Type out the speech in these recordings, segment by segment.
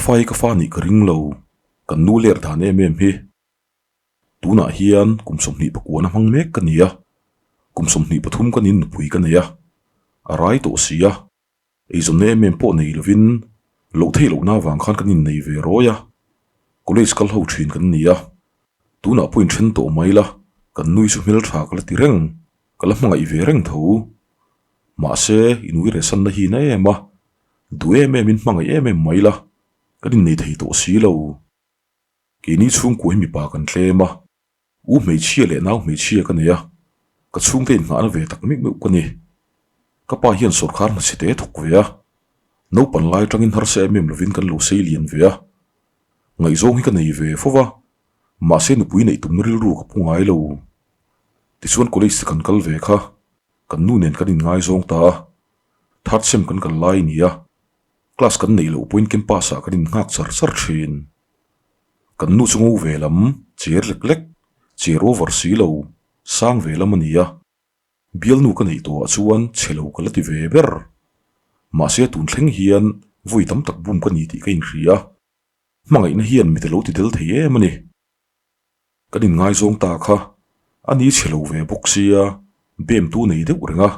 fa hi ka fa nih ka ring lo, kan nu ler dan em em hi. Tunah hian kum 29 a hmang mek ka ni a, kum 23 ka nin nupui ka nei a, a rai tawh si a, eizawnna em em pawh nei lovin loh theih lohna avang khan kan innei ve rawi a, college kal ho thin kan ni a, tunah pawh inthen tawh mai la, kan nui chu hmeltha ka la ti reng, ka la hmangaih ve reng tho. Mahse, inui resanna hi na em a, duh em em in hmangaih em em mai la, kan innei thei tawh si lo. Keini chhungkua hi mipa kan tlem a, u hmeichhia leh nau hmeichhia ka nei a, ka chhungte inngahna ve tak meuh meuh ka ni. Ka pa hian sawrkar hna te thawk ve a, naupan lai atangin harsa em em lovin kan lo sei lian ve a. Ngaihzawng hi ka nei ve fo va, mahse nupui neih tumna rilru ka pu ngai lo. Tichuan college te kan kal ve kha, kan nu nen kan inngaizawng ta a, third sem kan kal lai a ni a, class kan neih loh pawhin campus ah kan innghak char char thin. Kan nu chu ngo ve lam, cher lek lek, cher over si lo, sang ve lam a ni a. Bialnu ka neih tawhah chuan chhe lo ka la ti ve ber. Mahse tun thleng hian vawi tam tak bum ka ni tih ka inhria a, hmangaihna hian mi te lo ti del thei em a ni. Kan inngaizawng ta kha a ni chhe lo ve bawk sia, bem tu nei deuh reng a.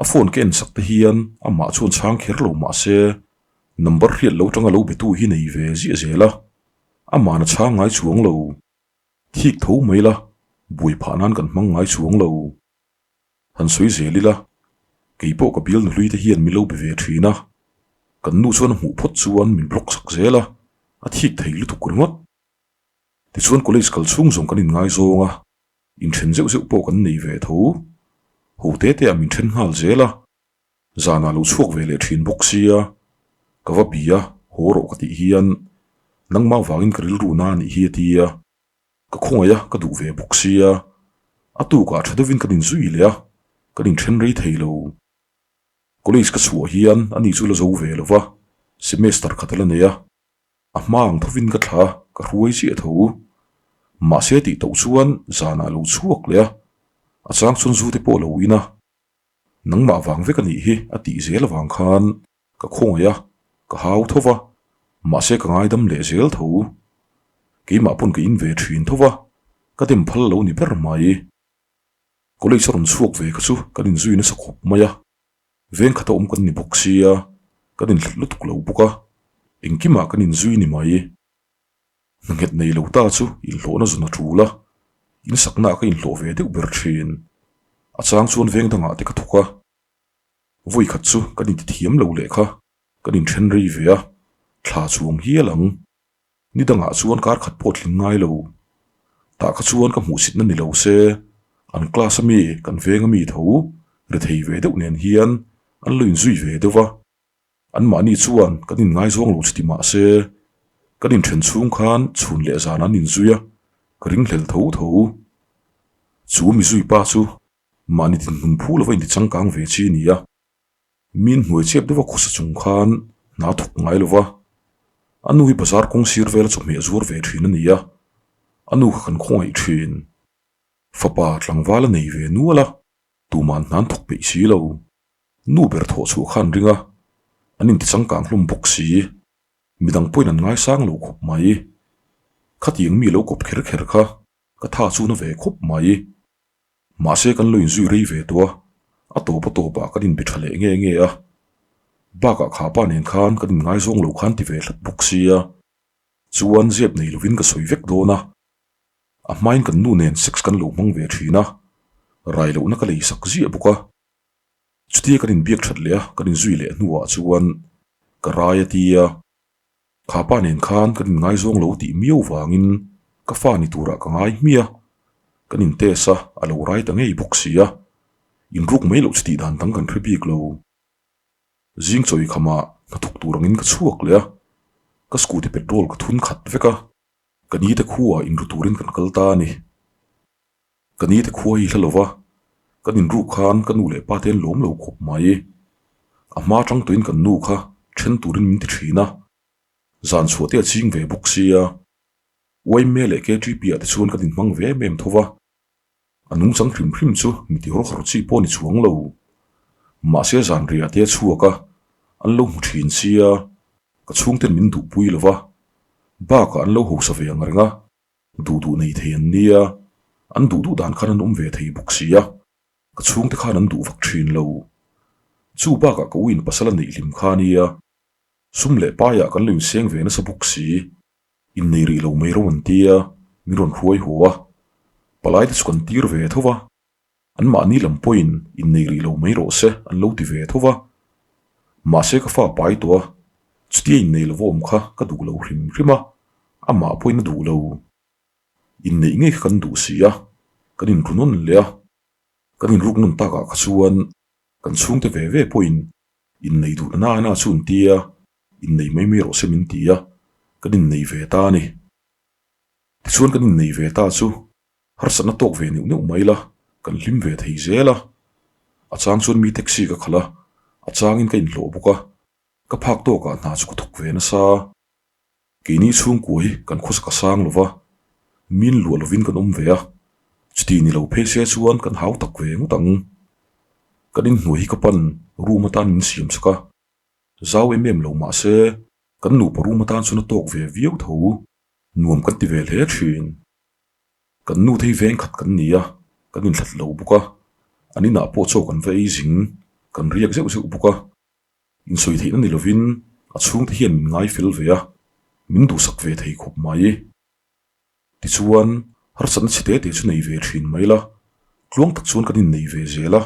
A phone ka en sak te hian amah chuan chhang kher lo mah se, number hriat lo tanga lo betu hi nei ve ziah zel a, amahna chhang ngai chuang lo. Thik tho mai la, buai phah nan kan hmang ngai chuang lo. Han sawi zel ila, kei pawh ka bial nuhlui te hian min lo be ve thin a, kan nu chuan a hmuh phawt chuan min block sak zel a, a thik thei lutuk ringawt. Tichuan college kal chhung zawng kan inngaizawng a, inthen zeuh zeuh pawh kan nei ve tho. Ho te te ah min then nghal zel a, zanah lo chhuak ve leh thin bawk sia, ka va bia haw rawh ka tih hian nangmah vangin ka rilru na anih hi a ti a, ka khawngaih a ka duh ve bawk sia, a tukah tha deuhin kan inzui leh a, kan inthen rei thei lo. College ka chhuah hian ani chu la zo ve lo va, semester khat a la nei a. A hma ang thovin ka thla ka hruai chiah tho. Mahse tih tauh chuan zanah lo chhuak leh a, a chang chuan zu te pawh lo in a. Nangmah vang vek a nih hi a tih zel avang khan ka khawngaih a, ka hau tho va, mahse ka ngaidam leh zel tho. Keimah pawn ka in ve thin tho va, ka dem phal lo ni ber mai. College a rawn chhuak ve kha chu kan inzui nasa khawp mai a. Veng khata awm kan ni bawk sia, kan inhlat lutuk lo bawk a, engkimah kan inzui ni mai. Hna nghet nei lo ta chu inhlawhna zawn a tul a, insaknaah ka inhlawh ve deuh ber thin. A chang chuan veng dangah te ka thawk a, vawi khat chu kan intithiam lo leh kha kan inthen rei ve a, thla chuang hial ang. Ni dangah chuan kar khat pawh tling ngai lo. Tah kha chuan ka hmuhsitna ni lo se, an class a mi, kan veng a mi tho ri thei ve deuh nen hian an lo inzui ve deuh va. Anmahni chuan kan inngaizawng lo chuti mah se, kan inthen chhung khan chhun leh zan an inzui a, ka ringhlel tho tho. Chu mi zui pa chu mahni dinhmun phu lova intichangkang ve chi a ni a. Min hnuai chep deuh a khawsa chung khan hna thawk ngai lo va, a nu hi bazar kawng sir vela chawhmeh zuar ve thin a ni a, a nu kha kan khawngaih thin. Fapa tlangval a nei ve nual a, tuman hna an thawk peih si lo. Nu ber thawh chhuah khan ring a, an inti changkang hlawm bawk si. Midang pawhin an ngaisang lo khawp mai. Khatiang mi lo kawp kher kher kha ka tha chu na ve khawp mai. Mahse kan lo inzui rei ve tawh a, a tawp a tawpah kan inbe tha leh nge nge a. Bakah kha pa nen khan kan inngaizawng lo khan ti ve hlat bawk sia. Chuan zep nei lovin ka sawi vek dawn a. A hmain kan nu nen sex kan lo hmang ve thin a, rai lohna ka lei sak ziah bawk a. Chutia kan inbiak that leh a, kan inzui leh hnuah chuan ka rai a ti a. Kha pa nen khan kan inngaizawng lo tih miau vangin ka fa ni turah ka ngai hmiah a, kan in test a, a lo rai ta ngei bawk si a, inruk mai loh chu tih dan dang kan hre bik lo. Zing chawi khamah hnathawk tur angin ka chhuak leh a, ka scooty petrol ka thun khat vek a, ka ni te khuaah inru turin kan kal ta a ni. Ka ni te khua hi hla lova, kan inruk khan ka nu leh pa te an lawm lo khawp mai. A hma atang tuin kan nu kha then turin min ti thin a, zan chhuah te a ching ve bawk sia. Uaime leh KTP ah te chuan kan inhmang ve em em tho va, a nungchang hrim hrim chu mi ti hawr hawr chi pawh a ni chuang lo. Mahse zan riah te a chhuak a, an lo hmu thin sia. Ka chhungten min duhpui lo va, bakah an lo hausa ve ang reng a, duh duh nei thei an nia, an duh duh dan khan an awm ve thei bawk si a, ka chhungte khan an duh vak thin lo. Chu bakah ka uin pasal a neih hlim kha nia, sum leh paiah kan lo inseng ve nasa bawk si. Innei rih lo mai ro an tia, min rawn hruai haw a, palai te chu kan tir ve tho va. Anmahni lam pawhin innei rih lo mai rawh se an lo ti ve tho va. Mahse ka fa pai tawh a, chutia innei lo va awm kha ka duh lo hrim hrim a, amah pawhin a duh lo. Inneih ngei kha kan duh si a, kan inru nawn leh a, kan inruk nawn takah kha chuan kan chhungte ve ve pawhin innei duh na na chu an ti a, innei mai mai rawh se min ti a, kan innei ve ta a ni. Tichuan kan innei ve ta chu Harsatna tawk ve neuh neuh mai la, kan hlim ve thei zel a. A chang chuan mi taxi ka khalh a, a changin ka inhlawh bawk a, ka phak tawkah hna chu ka thawk ve nasa. Keini chhungkua hi kan khawsak a sang lo va, min luah lovin kan awm ve a, chuti ni lo phei se chuan kan hau tak ve ngawt ang. Kan inhnuai hi ka pan room atan min siam chak a, zau em em lo mah se kan nupa room atan chuan a tawk ve viau tho, nuam kan ti ve hle thin. Kan nu thei veng khat kan ni a, kan inthlat lo bawk a, an inah pawh chaw kan va ei zing, kan riak zeuh zeuh bawk a. Insawi theihna ni lovin a chhungte hian min ngai fel ve a, min duhsak ve thei khawp mai. Tichuan, harsatna chhe te te chu nei ve thin mai la, tluang tak chuan kan innei ve zel a,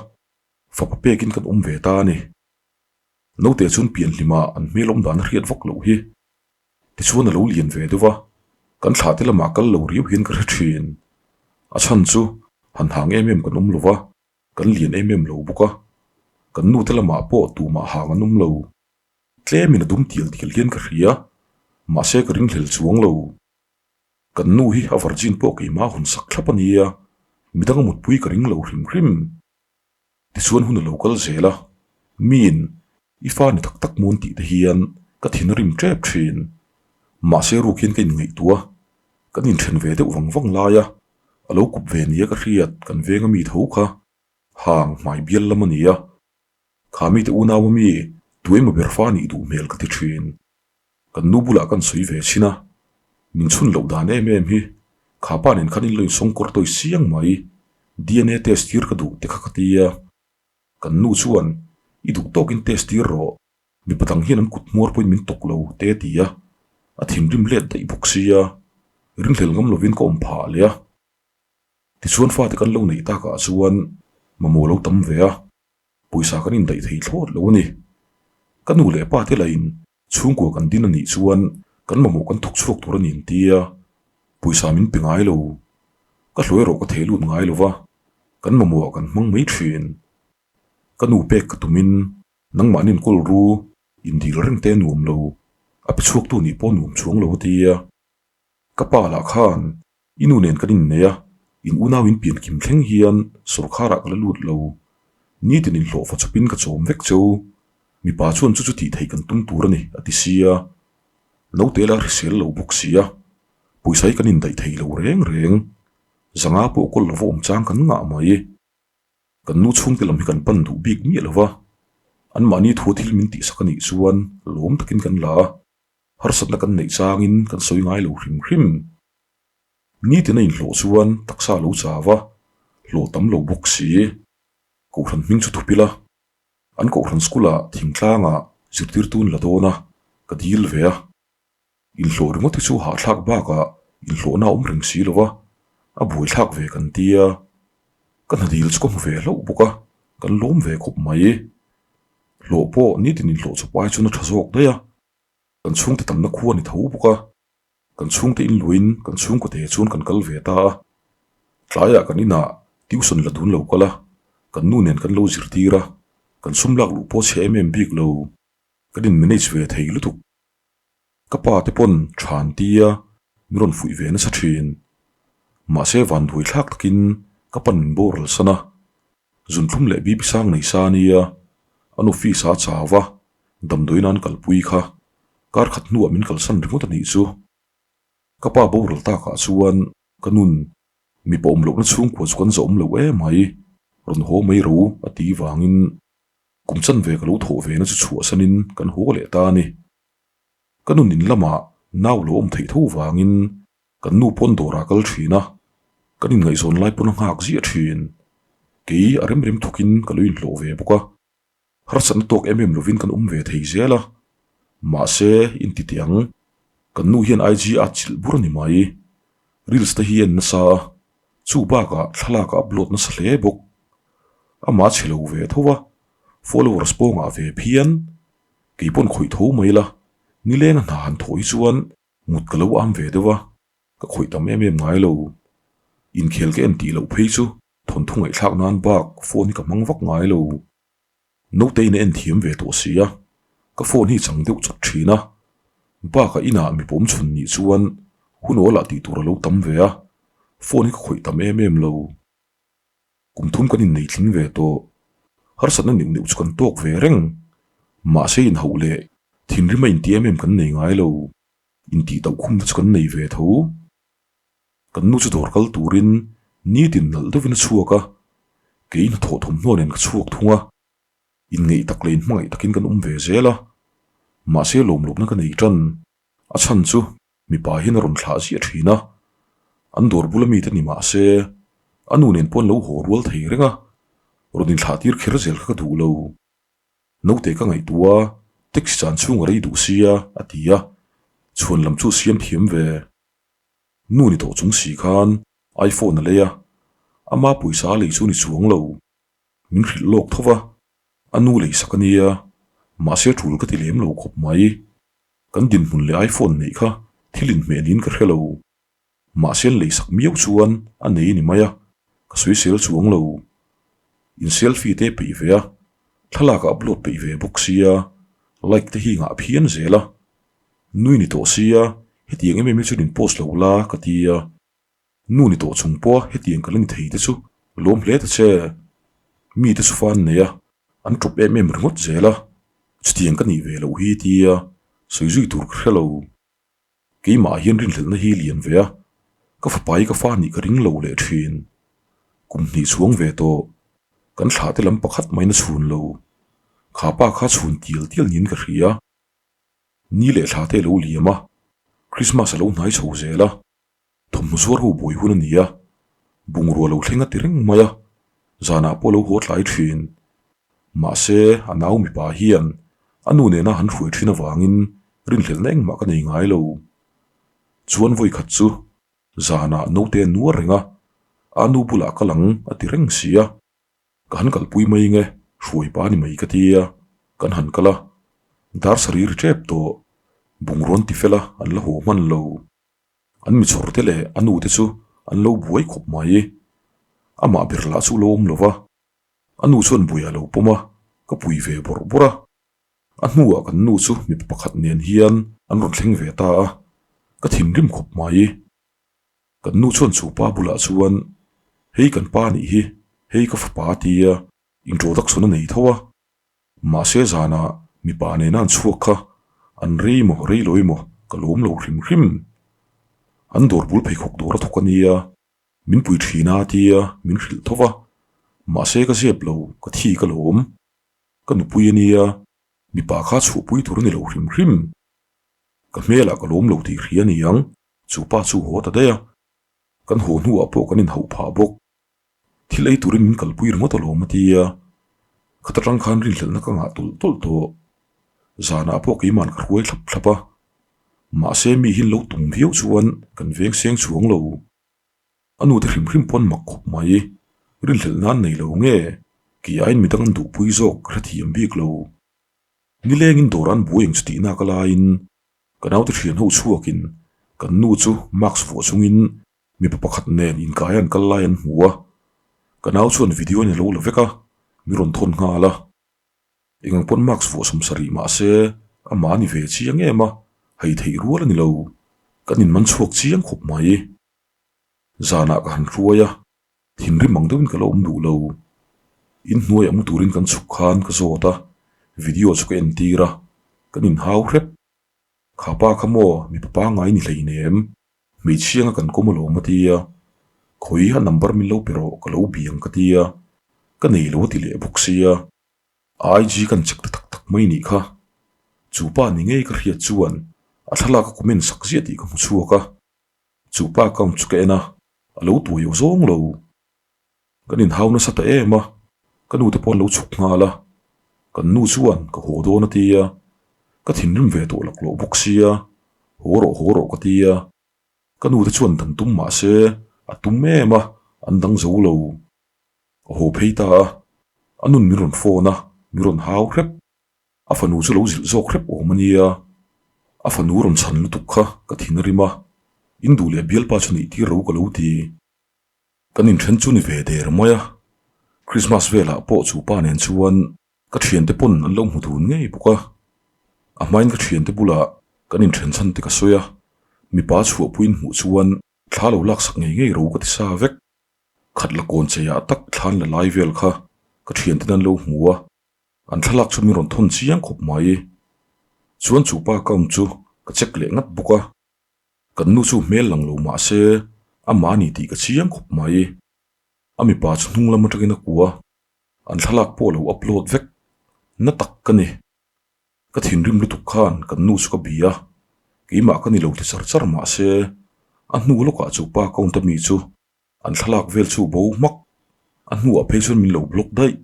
fapa pekin kan awm ve ta a ni. Naute chuan pianhlima an hmel awm dan a hriat vak loh hi. Tichuan a lo lian ve deuh a, kan thlah te lamah kal lo riau hian ka hre thin. A chhan chu han hang em em kan awm lo va, kan lian em em lo bawk a, kan nu te lamah pawh tumah hang an awm lo. Tlemin a dum tial tial hian ka hria, mahse ka ringhlel chuang lo. Kan nu hi a virgin pawh keimah a hawn sak thlap a nia, midang a mutpui ka ring lo hrim hrim. Tichuan hun a lo kal zel a, miin i fa ni tak tak mawn tih te hian ka thin a rim tep thin. Mahse ruk hian ka inngaihtuah a, kan inthen ve deuh vang vang lai a, a lo kup ve nia ka hriat kan veng ami tho kha hang hmai bial lam a ni a, kha mite unau ami tuemaw ber fa nih duh hmel ka ti thin. Kan nu bulah kan sawi ve chin a, min chhun loh dan em em hi kha pa nen khan in lo insawng kawr tawi siang mai, DNA test tir ka duh te kha ka ti a. Kan nu chuan, I duh tawkin test tir rawh, mipa dang hian an kut hmuar pawhin min tawk lo te a ti a, a thinrim let daih bawk sia, ringhlel ngam lovin ka awm phah leh a. Tichuan fate kan lo neih takah chuan mamawh lo tam ve a, pawisa kan indaih thei thlawt lo a ni. Ka nu leh pa te lahin Chhungkua kan din a nih chuan kan mamawh kan thawk chhuak tur a ni an ti a, pawisa min pe ngai lo. Ka hlawh erawh ka thei lut ngai lo va, kan mamawhah kan hmang mai thin. Ka nu pek ka tumin nangmahni in kawl ru, indil reng te a nuam lo, a pe chhuaktu nih pawh a nuam chuang lo a ti a. Ka pa lah khan I nu nen kan innei a, in unau in pian kim thleng hian sawrkharah ka la lut lo. Nitin inhlawhfa chawpin ka chawm vek cheu. Mipa chuan chu chu tih theih kan tum tur a ni, a ti si a. Naute la hrisel lo bawk si a, pawisa hi kan indaih thei lo reng reng. Zanga pawh kawl lova awm chang kan ngah mai. Kan nu chhungte lam hi kan pan duh bik miah lo va, anmahni thua thil min tihsak a nih chuan lawm takin kan la a, harsatna kan neih changin kan sawi ngai lo hrim hrim. Nitin a inhlawh chuan taksa a lo chau a, hlawh tam lo bawk si. Kohhran hming chu thup ila, an kohhran school-ah thingtlangah zirtirtu an la dawn a, ka dil ve a. Inhlawh ringawt hi chu hahthlak bakah inhlawhna a awm reng si lo va, a buaithlak ve kan ti a. Ka hna dil chu ka hmu ve hlauh bawk a, kan lawm ve khawp mai. Hlawh pawh nitin inhlawh chawp ai chuan a tha zawk daih a, kan chhungte tamna khua a ni tho bawk a. Kan chhungte in luain kan chhungkaw te chuan kan kal ve ta a, tlaiah kan inah tuition la dun lo kal a, kan nu nen kan lo zirtir a, kan sum lak luh pawh chhe em em bik lo, kan in manage ve thei lutuk. Ka pa te pawn tha an ti a, min rawn fuih ve nasa thin. Mahse vanduai thlak takin ka pan min boral san a, zunthlum leh bibi sang nei sa ania, an office ah a chau a, Damdawiin an kalpui kha kar khat hnuah min kalsan ringawt a nih chu. Ka pa boral takah chuan ka nun mipa awm lohna chhungkua chu kan zawm lo em mai, rawn haw mai ro a ti vangin kum chanve ka lo thawh ve na chu chhuahsanin kan haw leh ta a ni. Ka nun in lamah nau lo awm theih tho vangin kan nu pawn dawrah kal thin a, kan inngaihzawn lai pawn a nghak ziah thin. Kei a rem rem thawkin ka lo inhlawh ve bawk a, harsatna tawk em em lovin kan awm ve thei zel a. Mahse, inti teh ang, kan nu hian IG a chilh bur a ni mai. Reels te hi a en nasa a, chu bakah thlalak a upload nasa hle bawk. Amah a chhe lo ve tho a, followers pawngah ve phian. Kei pawn khawih tho mai la, nileng a hna han thawh hi chuan mut ka lo am ve deuh a, ka khawih tam em em ngai lo. Inkhel ka en tih loh phei chu thawnthu ngaihthlak nan bak phone hi ka hmang vak ngai lo. Naute in a en thiam ve tawh si a, ka phone hi chang deuh chawt thin a. Bakah inah mi pawm chhun nih chuan hun awlah tih tur a lo tam ve a, phone hi ka khawih tam em em lo. Kum thum kan innei tling ve tawh. Harsatna neuh neuh chu kan tawk ve reng. Mahse inhauh leh thinrim a inti em em kan nei ngai lo. Intih tauh khumna chu kan nei ve tho. Kan nu chu dawr kal turin nitin nalh deuhin a chhuak a, kei hnathawh thawmhnaw nen ka chhuak thung a. Inngeih tak leh inhmangaih takin kan awm ve zel a. Mahse lawmlawmna ka nei tan. A chhan chu Mipa hian a rawn thlah ziah thin a, an dawr bula mite ni mah se, a nu nen pawh an lo haw rual thei reng a, rawn inthlah tir kher zel kha ka duh lo. Naute ka ngaihtuah a, taxi chan chhung a rei duh sia, a ti a, chhuan lam chu siam thiam ve. Nu ni tawh chung si khan iPhone a lei a, ama pawisa a lei chu ni chuang lo. Min hrilh lawk tho va, a nu leisak a nia, mahse tul ka ti lem lo khawp mai. Kan dinhmun leh iPhone neih kha thil inhmeh niin ka hre lo. Mahse an leisak miau chuan a nei a ni mai a, ka sawisel chuang lo. In selfie te peih ve a, thlalak a upload peih ve bawk sia, like te hi ngah phian zel a. Nui ni tawh sia, hetiang em em hi chuan in post lo la ka ti a. Nu ni tawh chung pawha hetiang ka la ni thei te chu lawm hle ta che. Mi te chu fa an nei a, an ṭawp em em ringawt zel a, chutiang ka nih ve loh hi tia sawi zui tur ka hre lo. Keimah hian rinhlelhna hi lian ve a, ka fapa hi ka fa nih ka ring lo leh ṭhin. Kum hnih chhuang ve tawh, kan thlah te lam pakhat main a chhun lo. Kha pa kha chhun tial tial niin ka hria. Ni leh thla te a lo liam a, Krismas a lo hnai chho zel a. Thawmhnaw zuar ho buai hun a ni a, bungrua lo thleng a ti reng mai a, zanah pawh a lo haw tlai thin. Mahse, a nau mipa hian a nu nena han hruai thin avangin rinhlelhna engmah ka nei ngai lo. Chuan vawikhat chu zanah naute a nuar reng a, a nu bulah kal ang a ti reng si a. Ka han kalpui mai nge, hruai pa ni mai ka ti a, kan han kal a, dar sarih ri tep tawh, bungrua an ti fel a, an la haw hman lo. An mi chhawr te leh a nu te chu an lo buai khawp mai. Amah ber lah chu lo awm lo va, a nu chuan buai a lo pawm a, ka pui ve bawrh bawrh a. A hnuah kan nu chu mipa pakhat nen hian an rawn thleng ve ta a, ka thinrim khawp mai. Kan nu chuan chu pa bulah chuan, Hei kan pa nih hi, hei ka fapa a ti a, introduction a nei tho a. Mahse zanah mipa nena an chhuak kha an rei maw rei lo emaw ka lawm lo hrim hrim. An dawr bul pheikhawk dawr a thawk a nia, min pui thin a tia min hrilh tho va, mahse ka zep lo, ka thi ka lawm. Ka nupui a nia, mipa kha chhuahpui tur a ni lo hrim hrim. Ka hmelah ka lawm lo tih hria a ni ang, chu pa chu haw ta daih a, kan haw hnuah pawh kan inhauh phah bawk. Thil ei turin min kalpui ringawt alawm a ti a, khata tang khan rinhlelhna ka ngah tawlh tawlh tawh. Zanah pawh keima'n ka hruai thlap thlap a, mahse mi hi lo tum viau chuan kan veng seng chuang lo. A nute hrim hrim pawn mak khawp mai, rinhlelh nan nei lo nge, kei aiin midang an duhpui zawk ka hrethiam bik lo. Nilengin dawr an buai ang chu tihna ka laiin ka naute thian ho chhuakin kan nu chu mask vuah chungin Mipa pakhat nen inkai an kal lai an hmu a, ka nau chuan video in a lo la vek a, mi rawn thawn nghal a. Engang pawn mask vuah 70 mah se amah a ni ve chiang em a, hei theih rual a ni lo. Kan inman chhuak chiang khawp mai. Zanah ka han hruai a, thinrim ang deuhin ka la awm duh lo. Inhnuaiah mu turin kan chhuk khan ka zawt a, video chu ka entir a, kan inhau hrep. Kha pa kha maw mipa pangngai ni hleinem. Hmeichhia anga kan kawm alawm a ti a, khawi a number min lo pe rawh ka lo bi ang ka ti a, ka nei lo a ti leh bawk sia, a IG kan check ta tak tak mai nih kha. Chu pa ni ngei ka hriat chuan A thlalak a comment sak ziah tih ka hmu chhuak a, chu pa account chu ka en a, a lo tuai aw zawng lo. Kan inhau nasa ta em a, ka nu te pawh an lo chhuk nghal a, kan nu chuan ka haw dawn a tia, ka thinrim ve tawh laklawh bawk sia, haw rawh haw rawh ka tia, ka nu te chuan dan tum mah se a tum em a, an dang zo lo. A haw phei ta a, a nun min rawn phone a, min rawn hau hrep. A fanu chu lo zilh zawk hrep awm a nia, a fanu rawn chhan lutuk kha ka thin a rim a, in duh leh bialpa chu neih tir ro ka lo ti. Kan inthen chu ni ve der mai a, Christmas velah pawh chu pa nen chuan ka thiante pawn an lo hmu dun ngei bawk a. A hmain ka thiante bulah kan inthen chhan te ka sawi a, mipa chhuahpuiin hmuh chuan thla lo laksak ngei ngei ro ka ti sa vek. Khat la kawn cheiah tak thlan la lai vel kha ka thianten an lo hmu a, An thlalak chu min rawn thawn chiang khawp mai. Chuan chu pa account chu ka check leh ngat bawk a. Kan nu chu hmel lang lo mah se amah a ni tih ka chiang khawp mai. A mipa chu hnung lam atangin a kua. An thlalak pawh a lo upload vek. Na tak ka ni. Ka thinrim lutuk khan kan nu chu ka bia a. Keimah ka ni lo ti char char mah se a hnu lawkah chu pa account a mi chu an thlalak vel chu bo hmak. A hnuah phei chuan min lo block daih.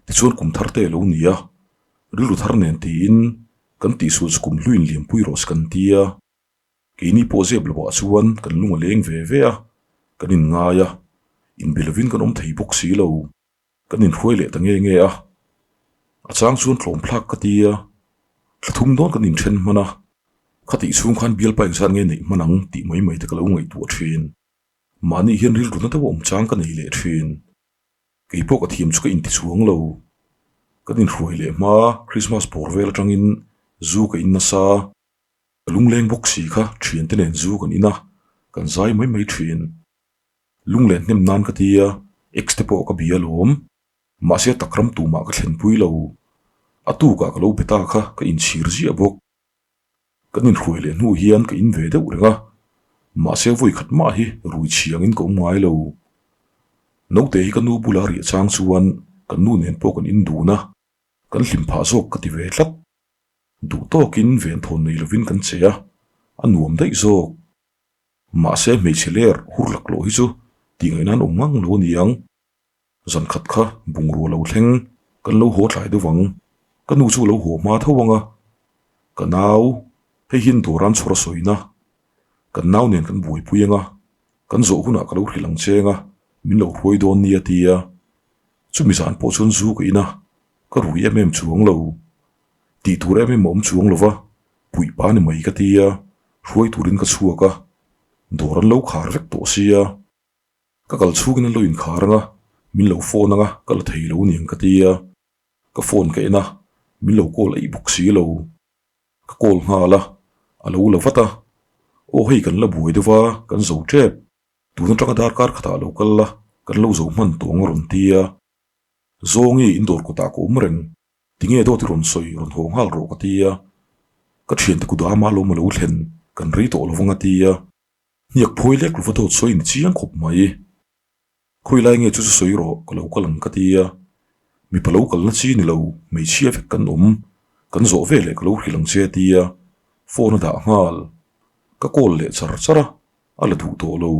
Tichuan kum thar te a lo ni a, rilru thar nen tiin kan tihsual chu kum hluin liampui rawh se kan ti a. Keini pawh zep lovah chuan kan lung a leng ve ve a, kan inngai a, inbe lovin kan awm thei bawk si lo, kan inhruai leh ta nge nge a. A chang chuan tlawm thlak ka ti a, thla thum dawn kan inthen hman a, khatih chhung khan bialpa engzat nge neih hman ang tih mai mai te ka lo ngaihtuah thin. Mahni hian rilru na deuh a awm chang ka nei leh thin. Kei pawh ka thiam chu ka inti chhuang lo. Kan inhruai leh hma Christmas bawr vel atangin zu ka in nasa. Ka lungleng bawk si kha thiante nen zu kan in a, kan zai mai mai thin. Lunglen hnem nan ka ti a, ex te pawh ka bia alawm. Mahse takram tumah ka thlenpui lo. A tukah ka lo be ta kha ka inchhir ziah bawk. Kan inhruai leh hnu hian ka in ve deuh reng a, mahse vawi khat mah hi rui chhiangin ka awm ngai lo. Naute hi ka nu bula riah chang chuan kan nu nen pawh kan in dun a, kan hlim phah zawk ka ti ve tlat. Duh tawkin venthawn nei lovin kan che a, a nuam daih zawk. Mahse hmeichhe ler hur laklawh hi chu tih ngaihna an awm ngang lo a ni ang. Zan khat kha bungrua lo thleng kan lo haw tlai deuh ang. Ka nu chu lo haw hma tho ang a. Ka nau, hei hian dawran chhawr a sawina. Kan nau nen kan buaipui ang a, kan zawh hunah ka lo hrilh ang cheng a, min lo hruai dawn nia ti a. Chumi zan pawh chuan zu ka in a, ka rui em em chuang lo. Tih tur em em a awm chuang lo va, puih pa ni mai ka ti a, hruai turin ka chhuak a. Dawr an lo khar vek tawh sia. Ka kal chhungin an lo inkhar ang a, min lo phone ang a, ka la thei lo niang ka ti a. Ka phone ka en a, min lo call eih bawk si lo. Ka call nghal a, a lo la vat a. Aw hei kan la buai deuh a, kan zo tep. Tun atanga darkar khatah lo kal la, kan lo zo hman tawh ang a rawn ti a. Zawngi in dawr kawtah ka awm reng, tinge dawt i rawn sawi rawn haw nghal rawh ka ti a. Ka thiante kut ama lawm a lo thlen, kan rei tawh lo vang a ti a. Hniak phawi lek lova dawt sawi ni chiang khawp mai. Khawi lai nge chu chu sawi rawh ka lo kal ang ka ti a. Mipa lo kalna chi ni lo, hmeichhia vek kan awm. Kan zawh ve leh ka lo hrilh ang che a ti a, phone a dah nghal. Ka call leh char char a, a la duh tawh lo.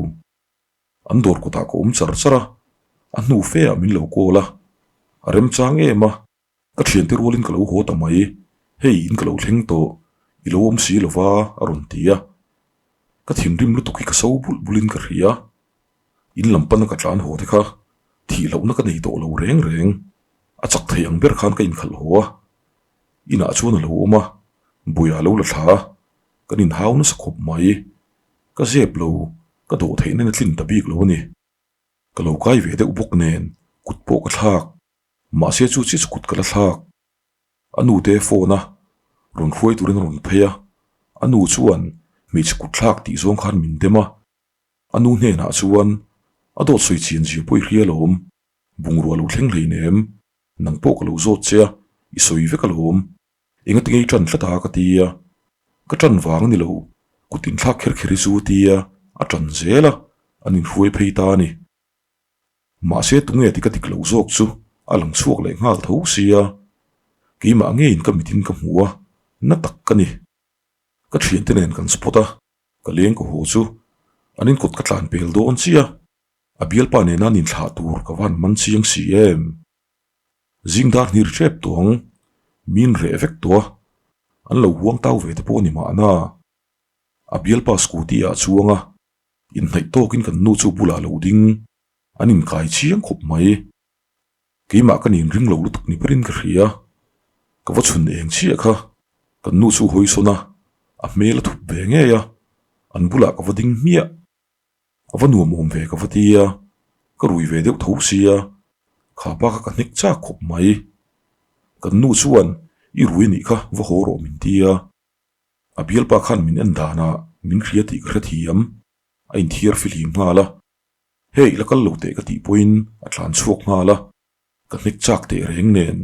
An dawr kawtah ka awm char char a, a hnu fe ah min lo call a. A remchang em a. Ka thiante rualin ka lo haw ta mai, hei in ka lo thleng tawh, i lo awm si lova a rawn ti a. Ka thinrim lutuk hi ka so bulh bulhin ka hria. In lam pana ka tlan haw te kha thih lohna ka nei tawh lo reng reng. A chak thei ang ber khan ka inkhalh haw a. Inah chuan a lo awm a, buia a lo la thla a, kan inhau nasa khawp mai. Ka zep lo, ka dawh theihna na tlin ta bik lo a ni. Ka lo kai ve deuh bawk nen kut pawh ka thlak. Mahse chu chiah chu kut ka la thlak. A nu te phone a rawn hruai turin a rawn phei a, a nu chuan hmeichhe kut thlak tih zawng khan min dem a. A nu hnenah chuan a dawt sawi chian zia pawh i hria alawm, bungrua lo thleng hlei nem, nang pawh ka lo zawt che a, i sawi vek alawm. Engati nge i ṭan tlat a ka ti a, ka ṭan vang a ni lo, kut inthlak kher kher hi chu a ti a, a ṭan zel a, an inhruai phei ta a ni. Mahse tunge ti ka dik loh zawk chu a lang chhuak leh nghal tho sia, keimah ngeiin ka mitin ka hmu a, na tak ka ni. Ka thiante nen kan spot a, ka leng ka haw chu an inkawt ka tlan pel dawn chiah. A bialpa nena an inthlah tur ka van man chiang si em. Zing dar hnih ri tep tawh ang, min reh vek tawh a, an lo huang tau ve te pawh a ni mahna. A bialpa scooty ah chuang a, inhnaih tawkin kan nu chu bulah lo ding, an inkai chiang khawp mai. Keimah ka nin ring lo lutuk ni berin ka hria. Ka va chhun eng chiah kha, kan nu chu hawi sawn a, a hmel a thup ve ngei a, an bulah ka va ding hmiah. A va nuam awm ve ka va ti a, ka rui ve deuh tho sia, kha pa kha ka hnek chak khawp mai. Kan nu chuan i rui anih kha va haw rawh min ti a, a bialpa khan min en danah min hria tih ka hrethiam, a inthiar fihlim nghal a. Hei la kal lo teh ka tih pawhin a tlan chhuak nghal a, ka hnek chak teh reng nen.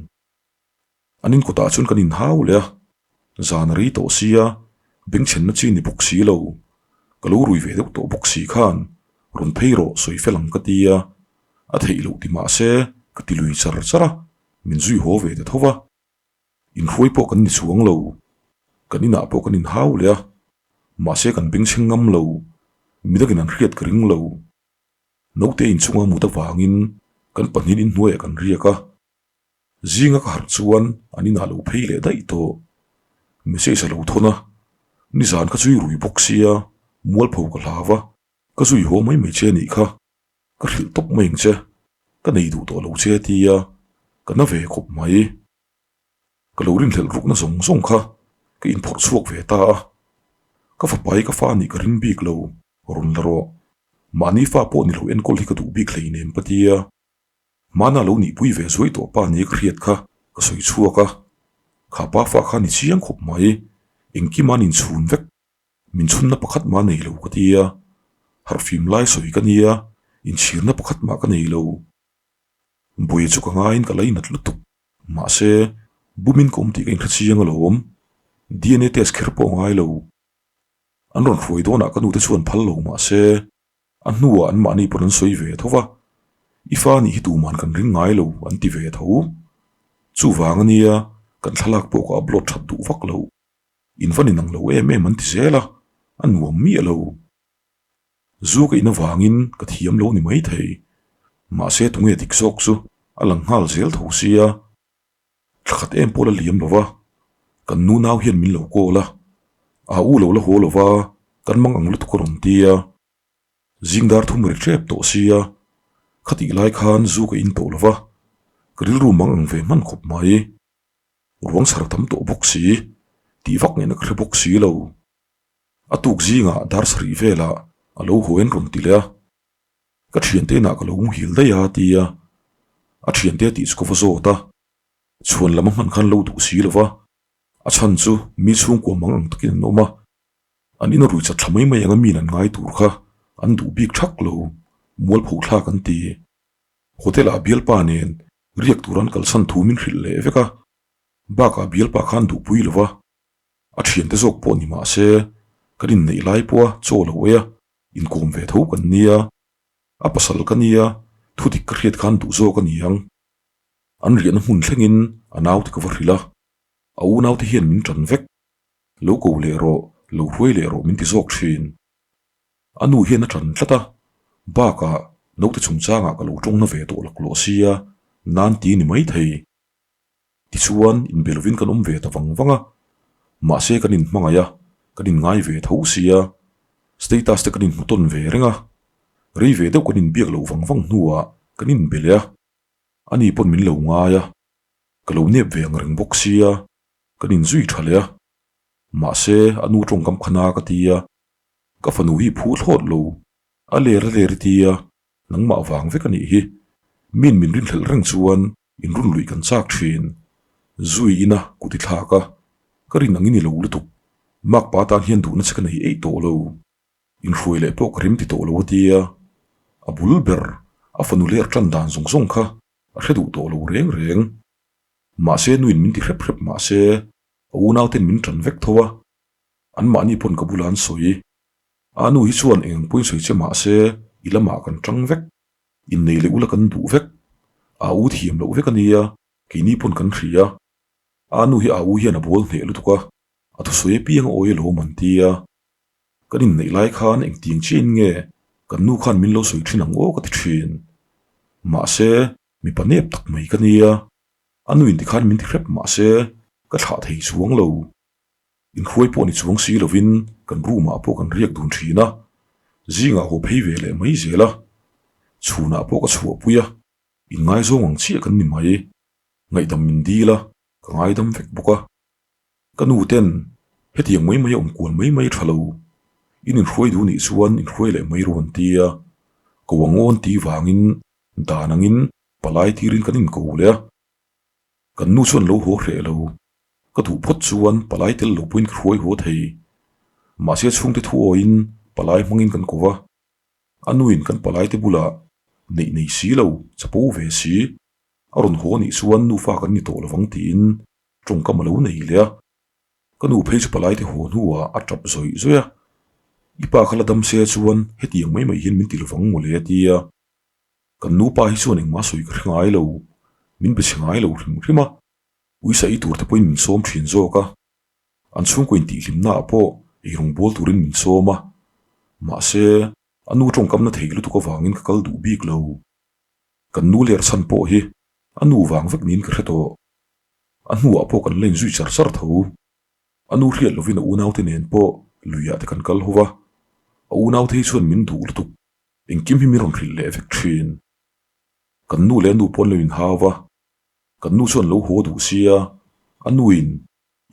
An inkawtah chuan kan inhau leh a, zan a rei tawh sia, bengchhenna chi ni bawk si lo, ka lo rui ve deuh tawh bawk si khan rawn phei rawh sawi fel ang ka ti a, a theih loh ti mah se ka ti lui char char a, min zui haw ve ta tho va. Inhruai pawh kan ni chuang lo, kan inah pawh kan inhau leh a, mahse kan bengchheng ngam lo, midangin an hriat ka ring lo. Naute inchunga mut avangin kan pahnihin inhnuaiah kan riak a, zinga ka harh chuan an inah lo phei leh daih tawh. Message a lo thawn a, nizan ka zui rui bawk sia, mualpho ka hlau va, ka zui haw mai mai che anih kha. Ka hrilh tawp mai ang che, ka nei duh tawh lo che a ti a, ka na ve khawp mai. Ka lo rinhlelh rukna zawng zawng kha ka inphawrh chhuak ve ta a, ka fapa hi ka fa nih ka ring bik lo, rawn la rawh. Mahni fa pawh ni lo enkawl hi ka duh bik hleinem ka ti a, hmana lo nihpui ve zuai tawh pa nia ka hriat kha ka sawi chhuak a, kha pa fa kha ni chiang khawp mai, engkim an inchhun vek. Min chhunna pakhat mah nei lo ka ti a, harhfim lai sawi ka nia, inchhirna pakhat mah ka nei lo. Buai chu ka ngaiin ka lainat lutuk, mahse bumin ka awm tih ka inhre chiang alawm, DNA test kher pawh a ngai lo. An rawn hruai dawnah ka nute chuan phal lo mahse a hnuah anmahni pawn an sawi ve tho va, i fa nih hi tuman kan ring ngai lo an ti ve tho. Chuvang ania kan thlalak pawh ka upload that duh vak lo. In va ninang lo em em an ti zel a, a nuam miah lo. Zu ka in avangin ka thiam lo ni maithei, mahse tunge dik zawk chu a lang nghal zel tho sia. Thla khat em pawh la liam lo va, kan nu nau hian min lo call a, a u lo la haw lo va, kan mang ang lutuk a rawn ti a. Zing dar thum ri tep tawh sia, khatih lai khan zu ka in tawh lo va, ka rilru mang ang ve hman khawp mai. Ruang chhar tam tawh bawk si, tih vak ngaihna ka hre bawk si lo. A tuk zingah dar sarih velah a lo haw en rawn ti leh a, ka thiante inah ka lo muhil daih a ti a, a thiante tih chu ka va zawt a, chhuan lam a hman khan lo duh si lo va, a chhan chu mi chhungkua mang ang takin an awm a, an ina rui chat thla mai mai anga min an ngai tur kha an duh bik thak lo, mualpho thlak an ti. Hotel-ah bialpa nen Riak tur an kalsan thu min hrilh leh vek a, bakah bialpa khan duhpui lo va, a thiante zawk pawh ni mah se kan inneih lai pawha chaw lo ei a, inkawm ve tho kan nia, a pasal ka nia, thu dik ka hriat khan duh zawk a ni ang. An riahna hmun thlengin a naute ka va hrilh a, a unaute hian min tan vek, lo ko leh rawh, lo hruai leh rawh min ti zawk thin. A nu hian a ṭan tlat a, bakah naute chungchangah ka lo ṭawngna ve tawh laklawh sia, nan ti ni maithei. Tichuan, inbe lovin kan awm ve ta vang vang a, mahse kan inhmangaih a, kan inngai ve tho sia, status te kan inhmu tawn ve reng a, rei ve deuh kan inbiak loh vang vang hnuah kan inbe leh a, ani pawn min lo ngai a, ka lo nep ve ang reng bawk sia, kan inzui ṭha leh a, mahse a nu ṭawngkam khana ka ti a. Ka fanu hi phu thlawt lo, a ler a ler i tia, nangmah vang vek a nih hi. Min min rinhlelh reng chuan in run luih kan chak thin. Zui ina kut i thlak a, ka rin angin i lo lutuk. Makpa tan hian duhna che ka nei eih tawh lo. Inhruai leh pawh ka rim ti tawh lo a tia, a bul ber a fanu ler tan dan zawng zawng kha a hre duh tawh lo reng reng. Mahse nuin min ti hrep hrep mahse a unauten min tan vek tho a. Anmahni pawn ka bulah an sawi. A nu hi chuan eng pawhin sawi che mah se i lamah kan tang vek. Innei leh ula kan duh vek. A u thiam loh vek a nia, keini pawn kan hria. A nu hi a u hian a bawl hneh lutuk a. A thusawi apiang a awi alawm an ti a. Kan inneih lai khan engtiang chiahin nge kan nu khan min lo sawi thin ang aw ka ti thin. Mahse, mipa nep tak mai ka nia. A nu in tikhan min ti hrep mahse, ka thlah thei chuang lo. Inhruai pawh ni chuang si lovin kan room ah pawh kan riak dun thin a, zingah haw phei ve leh mai zel a. Chhunah pawh ka chhuahpui a, inngaizawng ang chiah kan ni mai. Ngaihdam min dil a, ka ngaidam vek bawk a. Ka nu ten hetiang mai mai a awm kual mai mai tha lo, in inhruai duh nih chuan inhruai leh mai ru an ti a, ko ang aw an tih vangin dan angin palai tirin kan inko leh a. Kan nu chuan lo haw hreh lo, ka duh phawt chuan palai tel lo pawhin ka hruai haw thei. Mahse chhungte thu awiin palai hmangin kan ko va, a nuin kan palaite bulah neih nei si lo, chapo ve si, a rawn haw nih chuan nufa kan ni tawh lovang tiin tawngkam a lo nei leh a, ka nu phei chu palaite haw hnuah a tap zawih zawih a, I pa kha la dam se chuan hetiang mai mai hian min ti lovang mawle a ti a, kan nupa hi chuan engmah sawi ka hre ngai lo, min be chhe ngai lo hrim hrim a, uisa ei tur te pawhin min sawm thin zawk a, an chhungkaw intihhlimnaah pawh eirawng bawl turin min sawm a, mahse a nu tawngkamna thei lutuk avangin ka kal duh bik lo, kan nu ler chhan pawh hi a nu vang vek niin ka hre tawh. A hnuah pawh kan la inzui char char tho. A nu hriat lovin a unaute nen pawh luiah te kan kal ho va, a unaute hi chuan min duh lutuk, engkim hi min rawn hrilh leh vek thin. Kan nu leh a nu pawh an lo inhau va, kan nu chuan lo haw duh sia, a nuin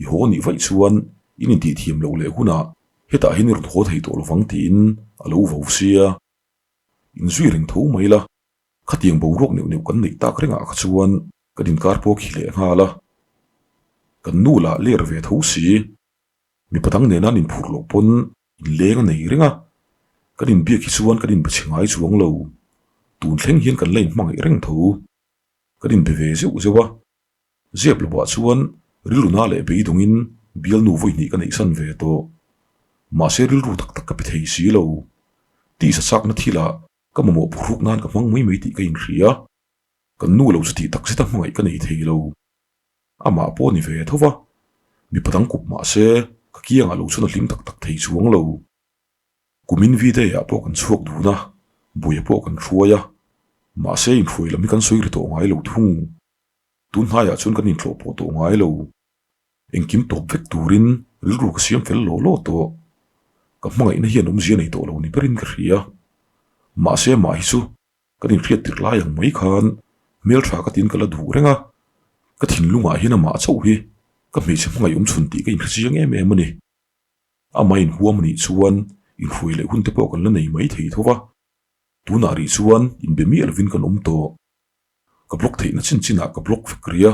i haw nih vaih chuan in intihthiam loh leh hunah hetah hian i rawn haw thei tawh lovang tiin a lo vo sia. Inzui reng tho mai la, khatiang boruak neuh neuh kan neih tak rengah kha chuan Kan inkar pawh khi leh nghal a, kan nu lah ler ve tho si. Mipa dang nena an inphurh loh pawn inleng a nei reng a, kan inbiak hi chuan kan inbe chhe ngai chuang lo. Tun thleng hian kan la inhmangaih reng tho. Kan inbe ve zeuh zeuh a, zep lovah chuan rilru na leh beidawngin bialnu vawihnih ka neihsan ve tawh. Mahse rilru tak tak ka pe thei si lo. Tisa chakna thilah ka mamawh phuhruk nan ka hmang mai mai tih ka inhria. Kan nu lo chu tih tak zeta hmangaih ka nei thei lo. Amah pawh a ni ve tho va, mipa dang kup mah se ka kiangah lo chuan a hlim tak tak thei chuang lo. Kumin V-day ah pawh kan chhuak dun a, buaia pawh kan hruai a, mahse inhruai lam hi kan sawi ri tawh ngai lo thung. Tun hnaiah chuan kan intlawh pawh tawh ngai lo. Engkim tawp vek turin rilru ka siam fel law law tawh. Ka hmangaihna hian awmzia nei tawh lo ni berin ka hria. Mahse amah hi chu Kan inhriat tirh lai ang mai khan hmeltha ka tin ka la duh reng a, ka thinlungah hian amah chauh hi ka hmeichhe hmangaih awm chhun tih ka inhre chiang em em a ni. Amah inhuam a nih chuan inhruai leh hun te pawh kan la nei mai thei tho va, tunah rih chuan inbe miah lovin kan awm tawh. Ka block theihna chin chinah ka block vek rih a,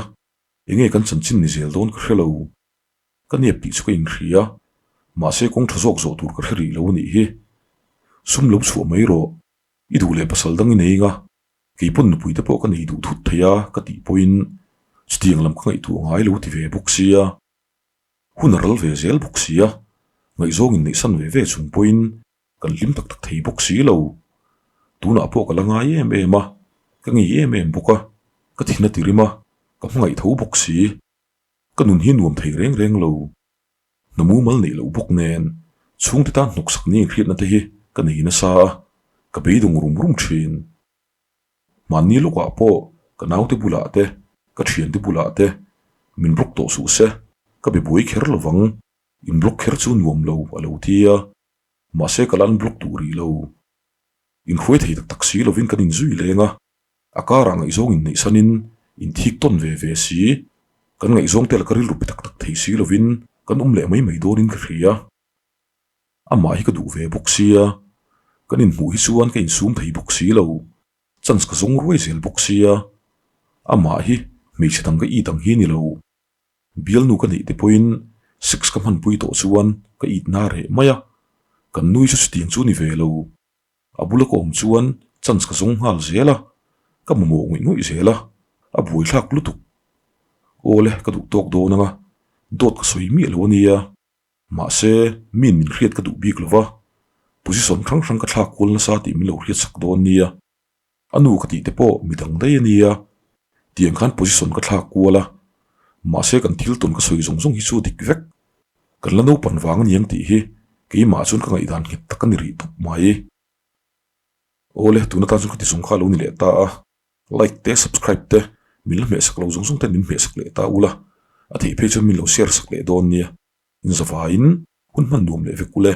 enge kan chanchin ni zel dawn ka hre lo. Ka nep tih chu ka inhria, mahse kawng tha zawk zawh tur ka hre rih lo a nih hi. Sum lo chhuah mai rawh. I duh leh pasal dang i nei anga, kei pawn nupui te pawh ka nei duh thut thei a ka tih pawhin chutiang lam ka ngaihtuah ngai lo ti ve bawk sia. Hun a ral ve zel bawk sia, ngaihzawng in neihsan ve ve chung pawhin kan hlim tak tak thei bawk si lo. Tunah pawh ka la ngai em em a, ka ngei em em bawk a, ka thin a ti rim a, ka hmangaih tho bawk si. Ka nun hi nuam thei reng reng lo. Hna mumal neih loh bawk nen chhungte tan hnawksak ni inhriatna te hi ka nei nasa a, ka beidawng rum rum thin. Mahni lawkah pawh ka naute bulah te, ka thiante bulah te min block tawh suh se, ka be buai kher lovang, in block kher chu nuam lo a lo ti a, mahse ka la unblock duh rih lo. Inhruai thei tak tak si lovin kan inzui leng a, A karah ngaihzawng inneihsanin inthik tawn ve ve si, kan ngaihzawng te laka rilru pe tak tak thei si lovin kan awm leh mai mai dawnin ka hria. Amah hi ka duh ve bawk sia, kan inhmuh hi chuan ka insum thei bawk si lo, chance ka zawng ruai zel bawk sia. Amah hi hmeichhe dang ka it ang hi ni lo. Bialnu ka neih te pawhin sex ka hmanpui tawh chuan ka it na reh mai a, kan nui chu chutiang chu ni ve lo. A bula ka awm chuan chance ka zawng nghal zel a, ka mamawh ngawih ngawih zel a, a buaithlak lutuk. Awle ka duh tawk dawn anga, dawt ka sawi miah lo a nia. Mahse, miin min hriat ka duh bik lo va, position hrang hrang ka thlak kual nasa tih min lo hriat sak dawn nia. A nu ka tih te pawh mi dang daih a nia, tiang khan position ka thlak kual a, mahse kan thil tawn ka sawi zawng zawng hi chu dik vek. Kan la naupan vang a niang tih hi keimah chuan ka ngaihdan nghet tak a ni rih tawp mai. Awle, tun atan chuan ka ti zawng kha a lo ni leh ta a, like te, subscribe te, min la hmehsak lo zawng zawng ten min hmehsak leh ta ula, a theih phei chuan min lo share sak leh dawn nia. Inzavaiin hun hman nuam leh vek ule.